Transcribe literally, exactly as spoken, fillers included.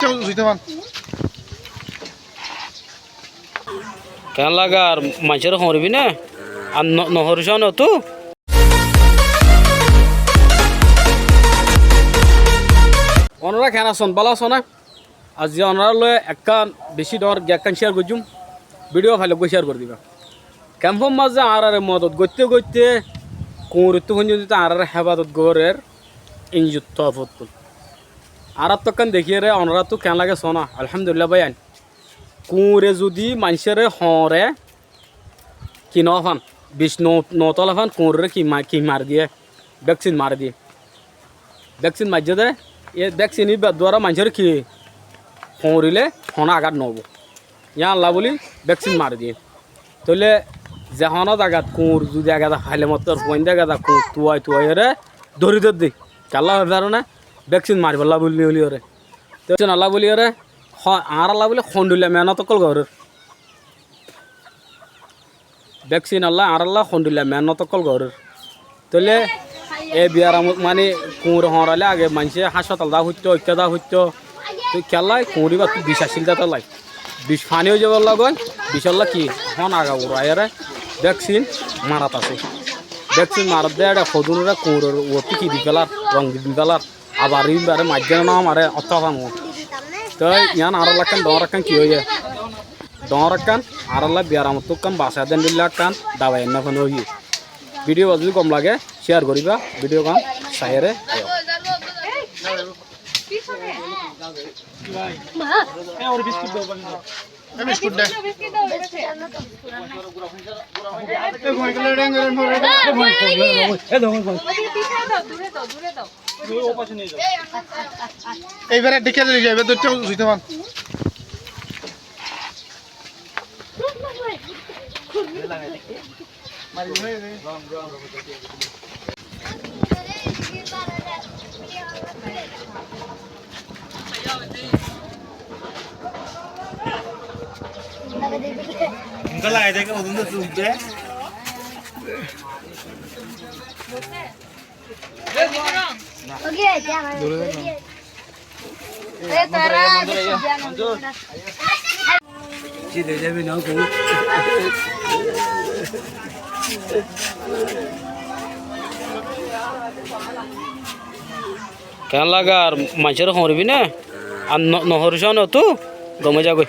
Keén lagar maincóre hoóñribi né? Ar no-, nohoóris né tui? Onorá keén asón? Bála asón né? Aijja onorár loi ekkán bicí dhoóñr giyá ekkán cíyar goijjúm. Bídiyo failé eggúa cíyar gorí diba. Kempór mazé añáráre modot goitté goitté kuñurittú foijjonto añáráre héfazot gorér injur torfóttun. Añáráttu ekkán dekíyeré onoráttu keén lage soóna? Alhámdulílla báiyain. Kuñure zudi maincóre hoóñre ki nofán, bic no-, notolafán, kuñureré ki ma-, ki mari diyé, veksin mari diyé. Veksin maijjé dé, e veksin íbar duara maincóre ki hoóñrile honó agat noóibo. Yíanolla bóli veksin mari diyé. Tóile ze honó zagat kuñur zudi ek geda faile mottor fuain de ek geda kuñur tuwai tuwaiyóre dóri dór dé. Kiyólla hoói faro né? Veksin maribólla bóli bóliyoré. Tóile veksin olla bóliyoré, ho-, añárálla bóli hondilla meénnot ókkol gorér. Veksin olla añárálla hondilla meénnot ókkol gorér. Tóile e biyaram mani kuñure hoóñrailé age maincé hácfatal zaa foittó, óikka zaa foittó. Tói kiyólla kuñur íbattú bic accíl dé tólla. Bic faní ói zaibólla goi, bicolla ki hon aga uraiyóre veksin marat asé. Veksin marat dé éçe hodúnoré kuñuror uottú ki di félar, rong di félar. Abar íbaré maijjé né no maré, ottó asán uo. Tói yián añárálla ekkán dhoóñr ekkán ki óiye? Dhoóñr ekkán añárálla biyaramottú ekkán basai dendilla ekkán dabai enná fán óiye. Bídiyo ba zudi gom lage, cíyar goríba, bídiyogán saiyóre aiyó. Ibare dikhe dile, ibare dóri zuite fan. Keén lagar maincóre hoóñribi né? Ar no-, nohoóris né tui? Gom ói zagói.